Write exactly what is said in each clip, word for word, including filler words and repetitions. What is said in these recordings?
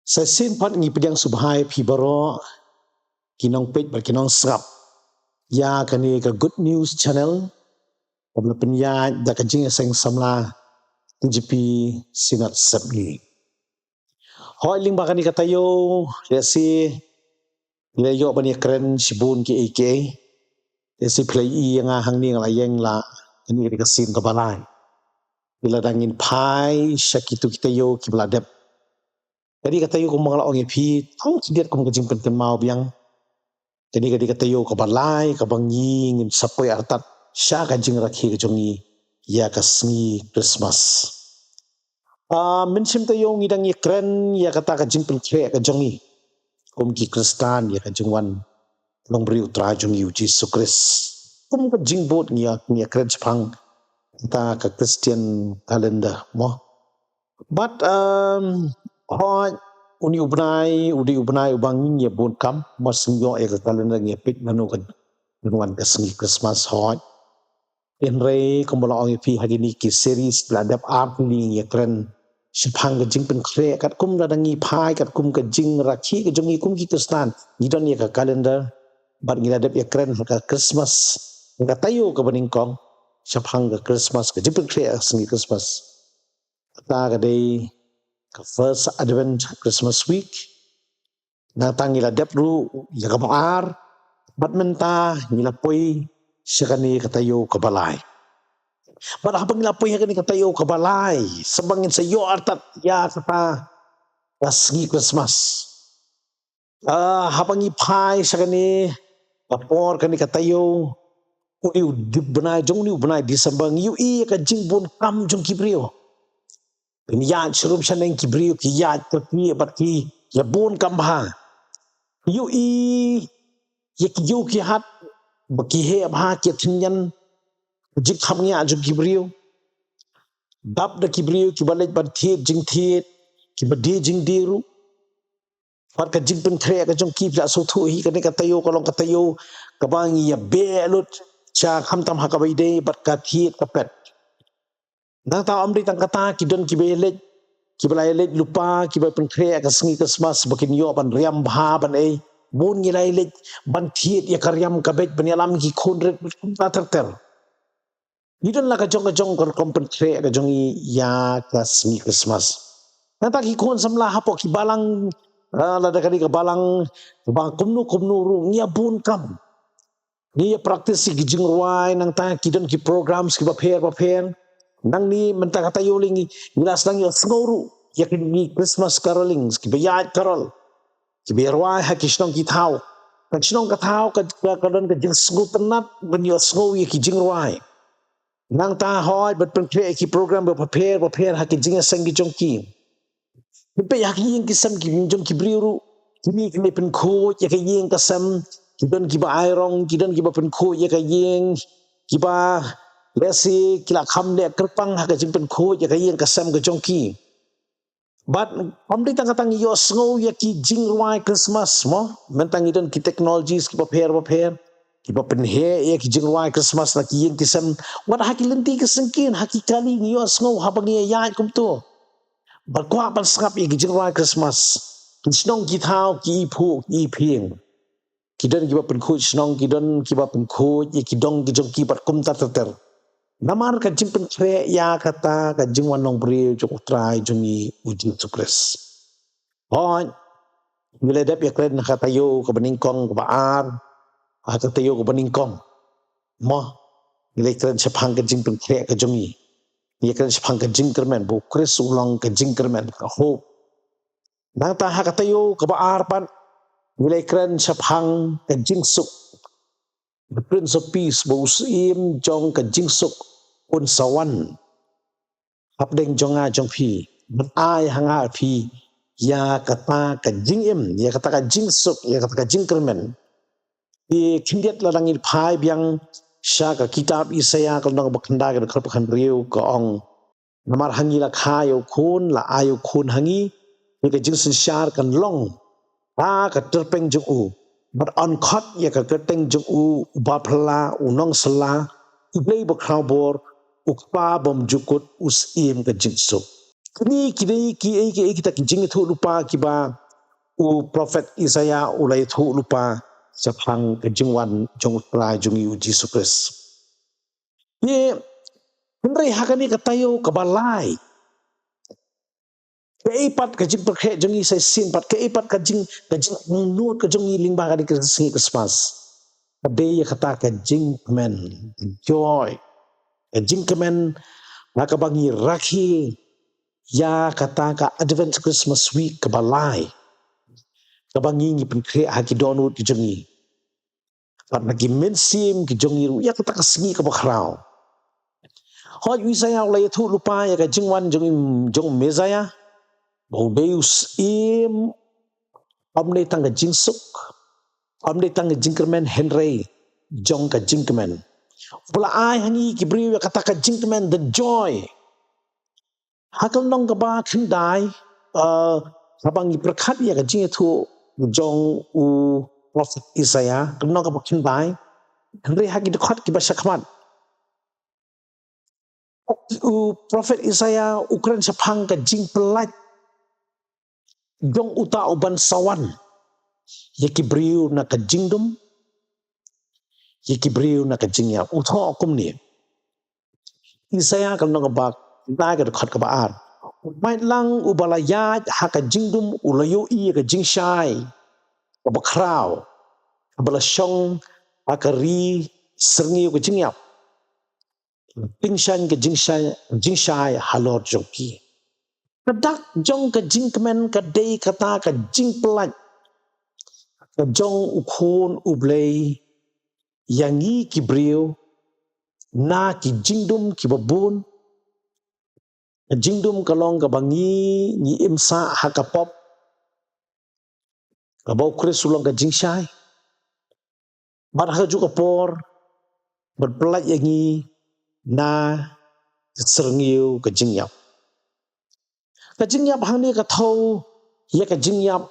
Sa shisien pat ngi pdiang sngewbha ïa phi baroh ki nongpeit bad ki nongsngap ïa kane ka Good News Channel, kaba la pynïaid da ka jingïaseng samla T J P Synod Sepngi. Hooid, lyngba kane ka taïew, lehse ngi la ïoh ban ïakren shibun kiei kiei. Lehse phi la ïohi ïa nga hangne nga la ïeng la, kane ka dei ka sien kaba lai. Phi la dang ngin phai sha kito ki taïew kiba la dep. Kane ka taïew, kumba nga la ong ïa phi, tang khyndiat kum ka jingpynkynmaw biang, kane ka dei ka taïew kaba lai kaba ngi ngin sa poi artat sha ka jingrakhe ka jong ngi ïa ka sngi Christmas. Ah, mynsiem taïew ngi dang ïakren ïa kata ka jingpynkhreh ka jong ngi kum ki Khristan ïa ka jingwan long briew U Trai jong ngi U Jisu Khrist. Kum ka jingbud ngi ïa, ngi ïakren shaphang kata ka Christian calendar, mo. Bad, um, hooid, une u bnai u dei u bnai uba ngi ïa bun kam, mar shu ïoh ïa ka calendar ngi ïa peit mano ka, kan wan ka sngi Christmas, hooid. Hynrei kumba la ong ïa phi, ha kine ki series ba la dep ar tylli ngi ïakren shaphang ka jingpynkhreh, katkum lada ngi phai katkum ka jingrakhe ka jong ngi kum ki Khristan, ngi don ïa ka calendar, bad ngi la dep ïakren ha ka Christmas, ha ka taïew kaba nyngkong, shaphang ka Christmas, ka jingpynkhreh ka sngi Christmas. Kata ka dei ka First Advent Christmas Week. Nangta ngi la dep ruh ïa kaba ar, bad mynta ngi la poi sha kane ka taïew kaba lai. Bad haba ngi la poi ha kane ka taïew kaba lai, sa ba ngin sa ïoh artat ïa kata ka sngi Christmas. Ah, haba ngi phai sha kane ka por, kane ka taïew, une u di-, bnai, jong une u bnai December, ngi ïohi ïa ka jingbun kam jong ki briew. Pynïaid sharum shaneng ki briew, ki ïaid kyrkieh bad ki ïa bun kam bha. Ngi ïohi ïa ki ïew ki hat ba ki heh bha, ki ïa tynñian ka jingkhapngiah jong ki briew. Dap da ki briew kiba leit ban thied jingthied, kiba die jingdie ruh. Bad ka jingpynkhreh ka jong ki, phi la sngewthuh hi, kane ka taïew ka long ka taïew kaba ngi ïa beh lut sha khamtam ha kaba ïadei bad ka thied ka pet. Nangta ym dei tang kata, ki don kiba ïa leit, kiba la ïa leit lypa, kiba pynkhreh ïa ka sngi Christmas ba kin ïoh ban riam bha ban ei. Bun ngi la ïa leit ban thied ïa ka riam ka beit ban ïalam ïa ki khun rit, kumta ter ter. Ngi don la ka jong ka jong ka rukom pynkhreh ka jong ngi ïa ka sngi Christmas. Nangta ki khun samla hapoh ki balang, ah, lada ka dei ka balang ba kumno kumno ruh, ngi ïa bun kam. Ngi ïa practice ïa ki jingrwai, nangta ki don ki programs kiba pher ba pher. Nangne mynta ka taïew lei ngi, ngi la sdang ïohsngew ruh ïa ki Christmas carolings, kiba ïaid carol, kiba ïa rwai ha ki shnong ki thaw. Ka shnong ka thaw ka, ka, ka don ka jingsngewtynnat ban ïohsngew ïa ki jingrwai. Nangta hooid, ban pynkhreh ïa ki program ba pher ba pher ha ki jingïaseng ki jong ki. Peit ha ki ïing ki sem ki jong ki briew ruh, kine ki la pynkhuid ïa ka ïing ka sem, ki don kiba ai rong, ki don kiba pynkhuid ïa ka ïing, kiba lehse ki la kham leh kyrpang ha ka jingpynkhuid ïa ka ïing ka sem ka jong ki. Bad ym dei tang kata, ngi ïohsngew ïa ki jingrwai Christmas, mo. Mynta ngi don ki technologies kiba pher ba pher, kiba pynheh ïa ki jingrwai Christmas na ki ïing ki sem. Wat ha ki lynti ki syngkien, ha ki kali ngi ïohsngew haba ngi ïaid kumto. Bad kwah ban sngap ïa ki jingrwai Christmas. Ki shnong ki thaw ki iphuh ki iphieng. Ki don kiba pynkhuid shnong, ki don kiba pynkhuid ïa ki dong ki jong ki bad kumta ter ter. Namar ka jingpynkhreh ïa kata ka jingwan long briew jong U Trai jong ngi U Jisu Khrist. Hooid, ngi la dep ïakren ha ka taïew kaba nyngkong, kaba ar, ha ka taïew kaba nyngkong, mo, ngi la ïakren shaphang ka jingpynkhreh ka jong ngi. Ngi ïakren shaphang ka jingkyrmen, ba U Khrist u long ka jingkyrmen, ka hope. Nangta ha ka taïew kaba ar pat, ngi la ïakren shaphang ka jingsuk, the Prince of Peace, ba u Syiem jong ka jingsuk un sa wan hapdeng jong nga jong phi, ban ai ha nga ha phi ïa kata ka jingim, ïa kata ka jingsuk, ïa kata ka jingkyrmen. Te khyndiat lada ngin phai biang sha ka kitab Isaïah ka lynnong ba khyndai, ka dkhot ba khathynriew, ka ong: Namar ha ngi la kha ïa u khun, la ai ïa u khun ha ngi, ïa ka jingsynshar kan long ha ka tyrpeng jong u. Bad yn khot ïa ka kyrteng jong u Uba Phylla, u Nongsylla, U Blei Bakhraw Bor, U Kpa Bymjukut, U Syiem ka Jingsuk. Kine ki dei ki ei ki ei kita ki jingïathuhlypa kiba u prophet Isaiah u la ïathuhlypa shaphang ka jingwan jong u Trai jong ngi u Jisu Khrist. Te hynrei ha kane ka taïew kaba lai, kaei pat ka jingpyrkhat jong ngi sa shisien pat, kaei pat ka jing, ka jingangnud ka jong ngi lyngba kane ka sngi Christmas? Ka dei ïa kata ka jingkmen, joy. Ka jingkmen ha kaba ngi rakhe ïa kata ka Advent Christmas Week kaba lai, kaba ngi, ngi pynkhreh ha ki dohnud ki jong ngi, bad ha ki mynsiem ki jong ngi ruh ïa kata ka sngi kaba khraw. Hooid, u Isaiah u la ïathuhlypa ïa ka jingwan jong, jong u Messiah, ba u dei u Syiem, ym dei tang ka jingsuk, ym dei tang ka jingkyrmen, hynrei jong ka jingkmen. U la ai ha ngi ki briew ïa kata ka jingkmen, the joy. Ha ka lynnong kaba khyndai, eh, haba ngi pyrkhat ïa ka jingïathuh jong u prophet Isaiah, ka lynnong kaba khyndai, hynrei ha ki dkhot kiba shakhmat, u prophet Isaiah u kren shaphang ka jingpyllait jong uta uban sa wan ïa ki briew na ka jingdum, ïa ki briew na ka jingïap. U thoh kumne. Isaiah ka lynnong kaba khyndai ka dkhot kaba ar. U maitlang uba la ïaid ha ka jingdum u la ïohi ïa ka jingshai kaba khraw, kaba la shong ha ka ri syrngiew ka jingïap. Tyngshaiñ ka jingshai, jingshai halor jong ki. Ka dak jong ka jingkmen ka dei kata ka jingpyllait ka jong u Khun u Blei ïa ngi ki briew na ki jingdum kiba bun. Ka jingdum ka long kaba ngi, ngi im sah ha ka pop, kaba u Khrist u long ka jingshai. Bad ha kajuh ka por ban pyllait ïa ngi na ka syrngiew ka jingïap. Ka jingïap hangne ka thew ïa ka jingïap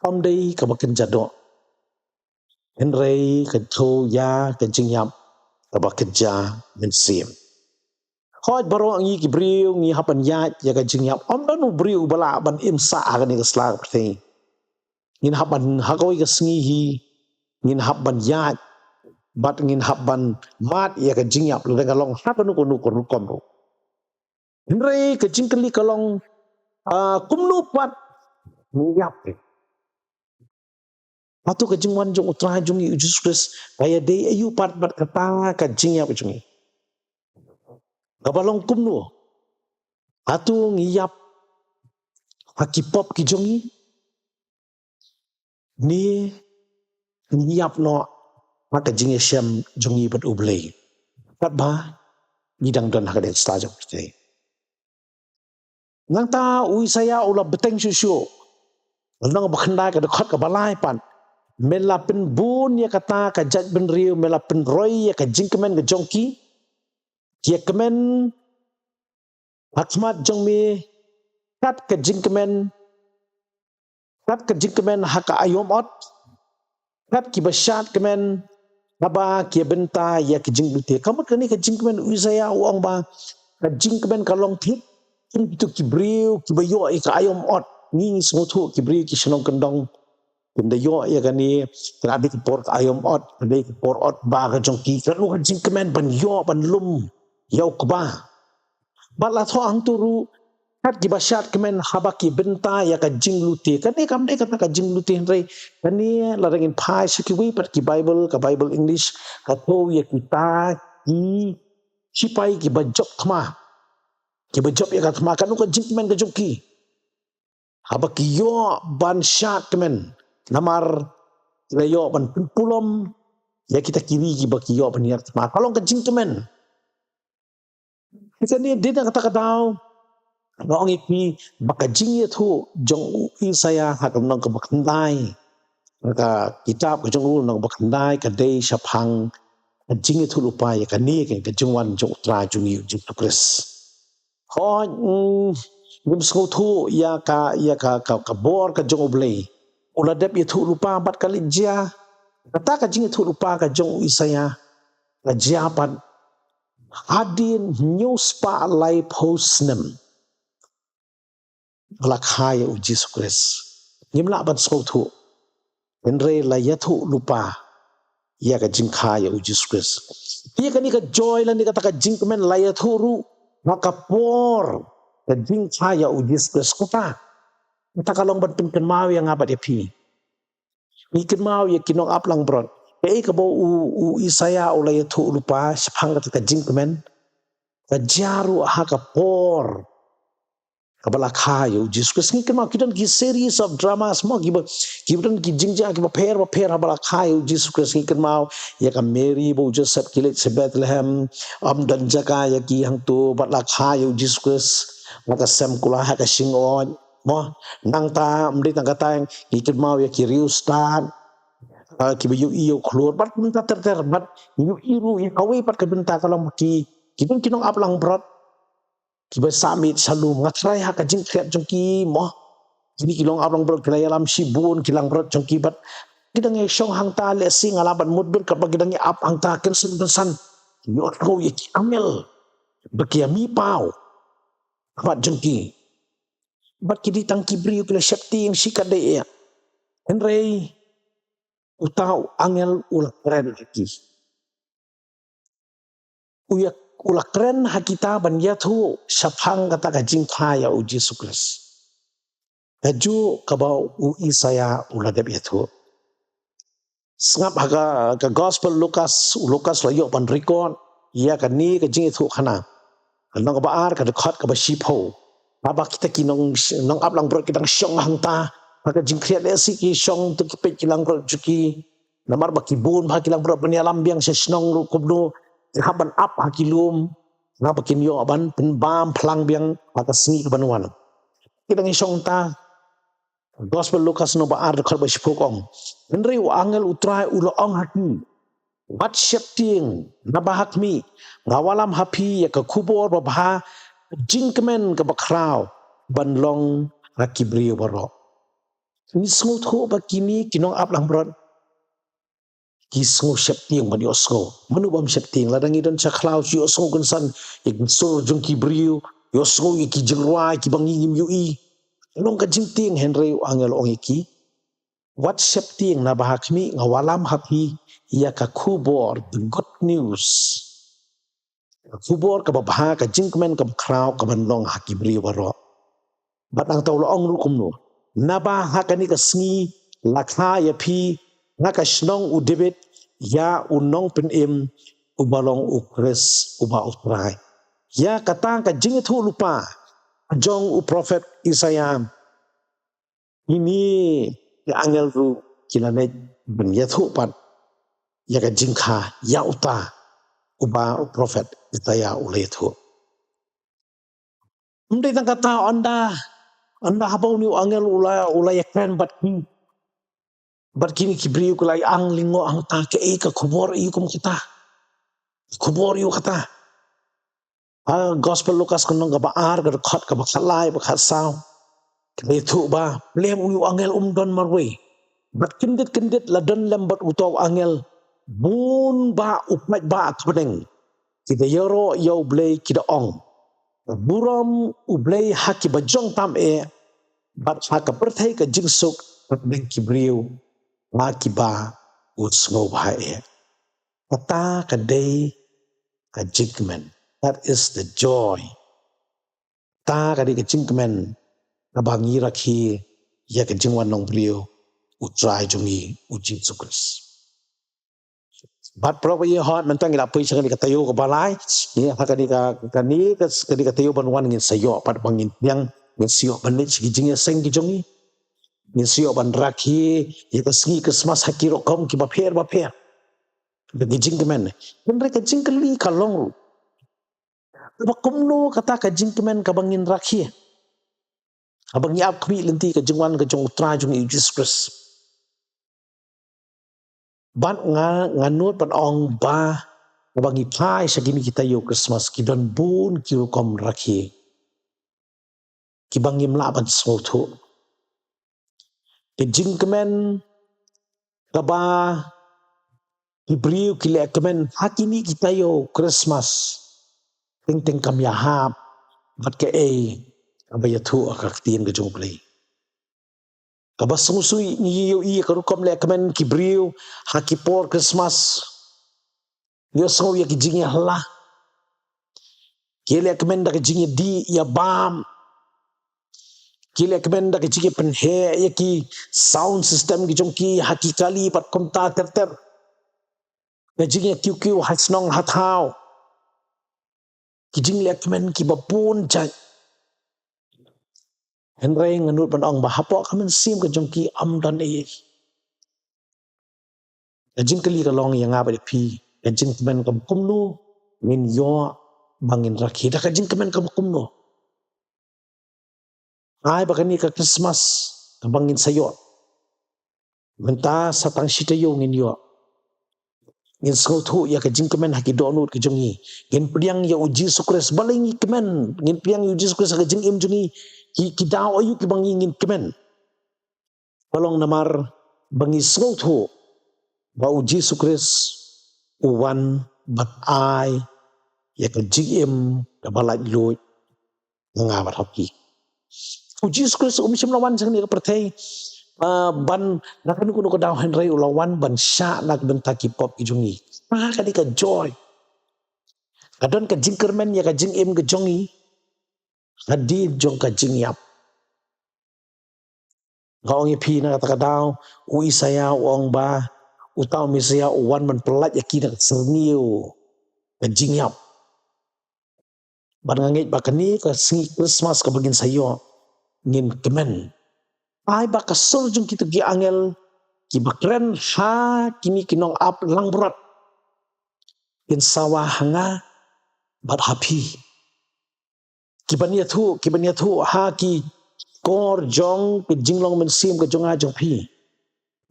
ym dei kaba kynja doh, hynrei ka thew ïa ka jingïap kaba kynja mynsiem. Hooid, baroh ngi ki briew ngi hap ban ïaid ïa ka jingïap. Ym don u briew uba lah ban im sah ha kane ka sla ka pyrthei. Ngin hap ban, ha kawei ka sngi hi ngin hap ban ïaid bad ngin hap ban mad ïa ka jingïap, lada ka long ha kano kano ka rukom ruh. Hynrei ka jingkylli ka long, ah, kumno pat ngin ïap? Hato ka jingwan jong u Trai jong ngi u Jisu Khrist ka ïadei aïu pat bad kata ka jingïap jong ngi? Kaba long kumno? Hato ngi ïap ha ki pop ki jong ngi, ne ngi ïap noh ha ka jingïashem jong ngi bad U Blei? Katba ngi dang don ha kane ka sla jong ka pyrthei. Nangta u Isaiah u la bteng shuh shuh. Lynnong ba khyndai ka dkhot kaba lai pat. Me la pynbun ïa kata ka jaitbynriew, me la pynroi ïa ka jingkmen ka jong ki. Ki ïa kmen ha khmat jong me kat ka jingkmen, kat ka jingkmen ha ka aïom ot, kat kiba shad kmen haba ki ïa bynta ïa ki jinglute. Ka mut kane ka jingkmen u Isaiah u ong ba ka jingkmen ka long thik ïa kito ki briew kiba ïoh ïa ka aïom ot. Ngi, ngi sngewthuh ki briew ki shnong kyndong kim da ïoh ïa kane, ka dei ka por ka aïom ot, ka dei ka por ot ba ka jong ki, ka long ka jingkmen ban ïoh ban lum ïa u kba. Bad la thoh hangto ruh, kat kiba shad kmen haba ki bynta ïa ka jinglute. Kane kam dei kata ka jinglute hynrei kane lada ngin phai sha kiwei pat ki Baibl, ka Baibl English, ka thew ïa kita ki shipai kiba jop thma, kiba jop ïa ka thma, kano ka jingkmen ka jong ki. Haba ki ïoh ban shad kmen namar ki la ïoh ban pynpulom ïa kita ki ri kiba ki ïoh ban ïar thma, ka long ka jingkmen. Te kane dei na kata ka daw nga ong ïa phi ba ka jingïathuh jong u Isaiah ha ka lynnong kaba khyndai, ka kitab ka jong u lynnong kaba khyndai, ka dei shaphang ka jingïathuhlypa ïa kane ka, ka jingwan jong u Trai jong ngi u Jisu Khrist. Hooid, mm, ngim sngewthuh ïa ka, ïa ka, ka, ka bor ka jong U Blei. U la dep ïathuhlypa bad ka leit jia. Kata ka jingïathuhlypa ka jong u Isaiah ka jia pat hadien hynñiew spah laiphew snem. ba la kha ïa u Jisu Khrist. Ngim lah ban sngewthuh. Hynrei la ïathuh lypa ïa ka jingkha ïa u Jisu Khrist. Ïa kane ka joy lane kata ka jingkmen la ïathuh ruh ha ka por ka jingkha ïa u Jisu Khrist. Kata, kata ka long ban pynkynmaw ïa nga bad ïa phi. Ngi kynmaw ïa ki nongap langbrot. Kaei kaba u, u Isaïah u la ïathuh lypa shaphang kata ka jingkmen, ka jia ruh ha ka por kaba la kha ïa u Jisu Khrist. Ngi kynmaw ki don ki series of dramas mo, kiba, kiba don ki jingjia kiba pher bapher haba la kha ïa u Jisu Khrist. Ngi kynmaw ïa ka Mary bad u Joseph ki leit sha Bethlehem, ym don jaka ïa ki hangto bad la kha ïa u Jisu Khrist ha ka sem kular ha ka shingoid mo. Nangta ym dei tang kata, ngi kynmaw ïa ki riewstad, ah, kiba ïohi ïa u khlur bad ki bynta ter ter, bad ïohi ruh ïa kawei pat ka bynta ka long ba ki, ki don ki nongap langbrot kiba sah miet sha lum. Nga tharai ha ka jingkhriat jong ki mo, kine ki nongap langbrot ki la ïalam shibun ki langbrot jong ki, bad ki dang ïashong hangta, lehse nga lah ban mutdur katba ki dang ïa ap hangta kynsan kynsan. Ki ïohsngew ïa ki angel ba ki ïa mih paw ha khmat jong ki. Bad ki dei tang ki briew, ki la sheptieng shikatdei eh. Hynrei uta u angel u la kren ha ki. U ïa, u la kren ha kita ban ïathuh shaphang kata ka jingkha ïa u Jisu Khrist. Kajuh kaba u Isaïah u la dep ïathuh. Sngap ha ka, ka Gospel Lukas, u Lukas la ïoh ban record ïa kane ka jingïathuhkhana. Ka lynnong kaba ar, ka dkhot kaba shiphew. Haba kita ki nong, nongap langbrot ki dang shong hangta ha ka jingkhriat, lehse ki shong to ki peit ki langbrot jong ki. Namar ba ki bun bha ki langbrot ban ïalam biang sha shnong ruh kumno, ki hap ban ap ha ki lum, haba kin ïoh ban pynbam phlang biang ha ka sngi kaban wan. Ki dang ïashong hangta. Gospel Lukas lynnong ba ar, dkhot ba shiphew ka ong: Hynrei u angel U Trai u la ong ha ki: Wat sheptieng, naba ha khmih, nga wallam ha phi ïa ka khubor babha, ka jingkmen kaba khraw ban long ha ki briew baroh. Ngi sngewthuh ba kine ki nongap langbrot ki sngew sheptieng ban ïohsngew. Mano bym sheptieng? Lada ngi don sha khlaw, shu ïohsngew kynsan ïa ki sur jong ki briew, ïohsngew ïa ki jingrwai kiba ngi ngim ïohi. Long ka jingtieng. Hynrei u angel u ong ïa ki: Wat sheptieng, naba ha khmih, nga wallam ha phi ïa ka khubor, the good news. Ka khubor kaba bha, ka jingkmen kaba khraw kaban long ha ki briew baroh. Bad nangta u la ong ruh kumno: Naba ha kane ka sngi la kha ïa phi ha ka shnong u David ïa u nongpynim, uba long u Khrist, uba U Trai. Ïa kata ka jingïathuh lypa jong u prophet Isaïah, kine ki angel ruh ki la leit ban ïathuh pat ïa ka jingkha ïa uta uba u prophet Isaïah u la ïathuh. Ym dei tang kata, ynda, ynda haba une u angel u la, u la ïakren bad ki, bad kine ki briew ki la ïa-ang lyngngoh hangta, kaei ka khubor aïu kum kata? Khubor aïu kata? Ha Gospel Lukas ka lynnong kaba ar, ka dkhot kaba khatlai bad khatsaw, ka ïathuh ba, lem, une u angel um don marwei. Bad kyndit kyndit la don lem bad uta u angel bun bah u paidbah ka bneng, ki da ïaroh ïa U Blei, ki da ong: Burom U Blei ha kiba jong tam eh, bad ha ka pyrthei ka jingsuk ha pdeng ki briew ha kiba u sngewbha eh. Kata ka dei ka jingkmen. That is the joy. Kata ka dei ka jingkmen kaba ngi rakhe ïa ka jingwan long briew U Trai jong ngi, U Jisu Khrist. Bad para bangeit, mynta ngi la poi sha kane ka taïew kaba lai, ngi ha kane ka, kane ka, kane ka taïew ban wan ngin sa ïoh pat ba ngin pdiang, ngin sa ïoh ban leit sha ki jingïaseng ki jong ngi. Ngin sa ïoh ban rakhe ïa ka sngi Christmas ha ki rukom kiba pher bapher. Ka jingkmen. Hynrei ka jingkylli ka long ruh, ba kumno kata ka jingkmen kaba ngin rakhe haba ngi ap khmih lynti ka jingwan ka jong U Trai jong ngi U Jisu Khrist? Bad nga, nga nud ban ong ba haba ngi phai sha kine ki taïew Christmas, ki don bun ki rukom rakhe kiba ngim lah ban sngewthuh. Ka jingkmen kaba ki briew ki leh kmen ha kine ki taïew Christmas, teng teng kam ïahap bad kaei kaba ïathuh ha ka ktien ka jong U Blei. Kaba sngewsih ngi ïohi ïa ka rukom leh kmen ki briew ha ki por Christmas. Ngi sngew ïa ki jingïahala. Ki leh kmen da ka jingïadih ïabam. Ki leh kmen da ka jingïapynheh ïa ki sound system ki jong ki ha ki kali bad kumta ter ter. Ka jingïakiew kiew ha shnong ha thaw. Ki jingleh kmen kiba bun jait. Hynrei nga nud ban ong ba hapoh ka mynsiem ka jong ki ym don ei ei. Ka jingkylli ka long ïa nga bad ïa phi, ka jingkmen kaba kumno ngin ïoh ba ngin rakhe da ka jingkmen kaba kumno. Ai ba kane ka Christmas kaba ngin sa ïoh, mynta sa tang shi taïew ngin ïoh, ngin sngewthuh ïa ka jingkmen ha ki dohnud ki jong ngi. Ngin pdiang ïa U Jisu Khrist, balei ngi kmen? Ngin pdiang ïa U Jisu Khrist ha ka jingim jong ngi. Ki, ki daw aïu kiba ngi ngin kmen? Ka long namar ba ngi sngewthuh ba U Jisu Khrist u wan ban ai ïa ka jingim kaba laitluid ha nga bad ha phi. U Jisu Khrist um shym la wan sha kane ka pyrthei, ah, ban, na kano kano ka daw, hynrei u la wan ban shah na ka bynta ki pop ki jong ngi. Ha kane ka joy, ka don ka jingkyrmen ïa ka jingim ka jong ngi hadien jong ka jingïap. Nga ong ïa phi, na kata ka daw u Isaïah u ong ba uta u Messiah u wan ban pyllait ïa ki na ka syrngiew ka jingïap. Bad nga ngeit ba kane ka sngi Christmas kaba ngin sa ïoh, ngin kmen. Ai ba ka sur jong kito ki angel kiba kren ha kine ki nongap langbrot kin sawa ha nga bad ha phi. Kiban ïathuh, kiban ïathuh ha ki kor jong ka jinglong mynsiem ka jong nga jong phi,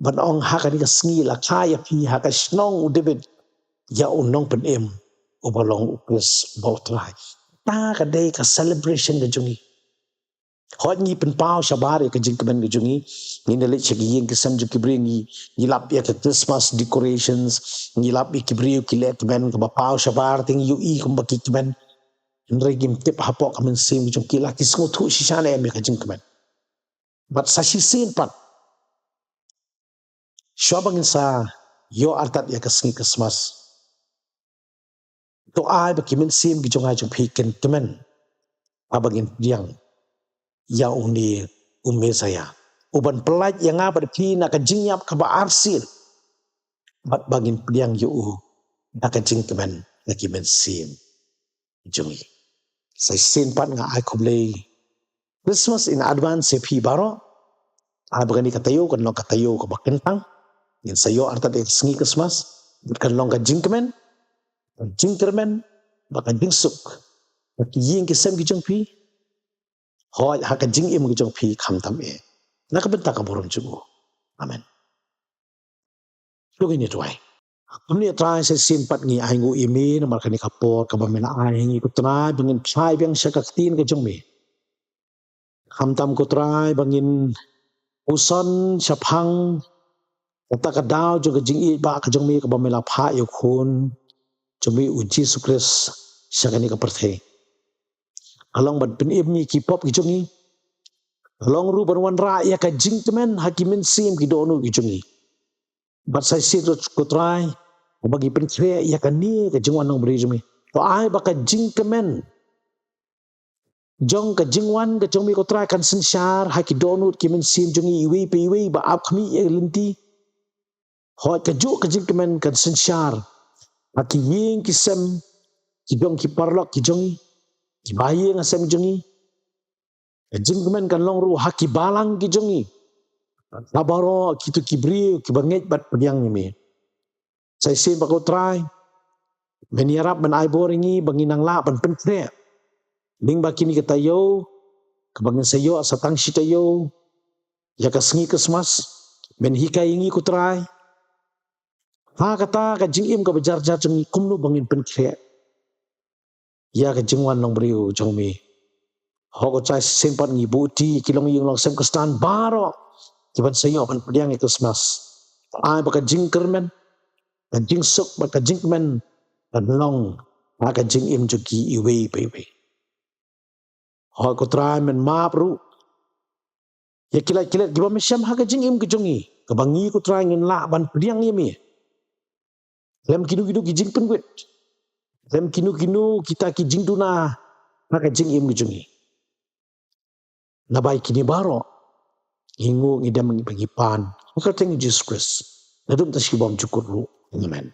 ban ong ha kane ka sngi la kha ïa phi ha ka shnong u David ïa u Nongpynim uba long U Khrist, uba U Trai. Ta ka dei ka celebration ka jong ngi. Hooid, ngi pynpaw shabar ïa ka jingkmen ka jong ngi. Ngin ïa leit sha ki ïing ki sem jong ki briew, ngi, ngi lap ïa ka Christmas decorations, ngi lap ïa ki briew ki leh kmen kaba paw shabar, te ngi ïohi kumba ki kmen. Hynrei ngim tip hapoh ka mynsiem ka jong ki la ki sngewthuh shisha ne em ïa ka jingkmen. Bad sa shisien pat, shuwa ba ngin sa ïoh artat ïa ka sngi Christmas, to ai ba ki mynsiem ki jong nga jong phi kin kmen, haba ngin pdiang ïa une u Messiah uban pyllait ïa nga bad phi na ka jingïap kaba arsien, bad ba ngin pdiang ïa u da ka jingkmen ha ki mynsiem jong ngi. Sa shisien pat nga ai khublei Christmas in advance ïa phi baroh. Ai ba kane ka taïew kan long ka taïew kaba kyntang. Ngin sa ïoh artat ïa ka sngi Christmas. Kan long ka jingkmen, ka jingkyrmen, bad ka jingsuk ha ki ïing ki sem ki jong phi. Hooid, ha ka jingim ka jong phi khamtam eh, na ka bynta ka burom jong u. Amen. To ngin ïa duwai. Kumne Trai, sa shisien pat ngi ai nguh ïa me namar kane ka por kaba me la ai ha ngi ko Trai ba ngin phai biang sha ka ktien ka jong me. Khamtam ko Trai ba ngin puson shaphang kata ka daw jong ka jingïeit ba ka jong me kaba me la phah ïa u Khun jong me U Jisu Khrist sha kane ka pyrthei. Ka long ban pynim ïa ki pop ki jong ngi. Ka long ruh ban wanrah ïa ka jingkmen ha ki mynsiem ki dohnud ki jong ngi. Bad sa shisien ruh ko Trai, ba ngi pynkhreh ïa kane ka jingwan nongbriew jong me, to ai ba ka jingkmen jong ka jingwan ka jong me ko Trai kan synshar ha ki dohnud ki mynsiem jong ngi iwei pa iwei ba ap khmih ïa ka lynti. Hooid, kajuh ka jingkmen kan synshar ha ki ïing ki sem ki jong ki paralok ki jong ngi, ki ba ïing ha sem jong ngi. Ka jingkmen kan long ruh ha ki balang ki jong ngi, ha baroh kito ki briew kiba ngeit bad pdiang ïa me. Sa shisien pat ko Trai, men ïarap, men ai bor ïa ngi ba ngin nang lah ban pynkhreh lyngba kine ki taïew kaba ngin sa ïoh, sa tang shi taïew ïa ka sngi Christmas. Men hikai ïa ngi ko Trai, ha kata ka jingim kaba jar jar jong ngi, kumno ba ngin pynkhreh ïa ka jingwan nongbriew jong me. Ho ko Trai, sa shisien pat ngi buh ïa ki longïing longsem Khristan baroh kiban sa ïoh ban pdiang ïa ka Christmas. Ai ba ka jingkyrmen, ka jingsuk bad ka jingkmen kan long ha ka jingim jong ki iwei pa iwei. Hooid ko Trai, men map ruh ïa ki lait ki let kiba men shem ha ka jingim ka jong ngi, kaba ngi ko Trai ngin lah ban pdiang ïa me lem kino kino ki jingpynwit, lem kino kino kita ki jingduna ha ka jingim ka jong ngi. Naba ïa kine baroh ngi nguh, ngi dem, ngi pyngipan ha ka kyrteng Jisu Khrist, nadum ta shi bymjukut ruh. Amen.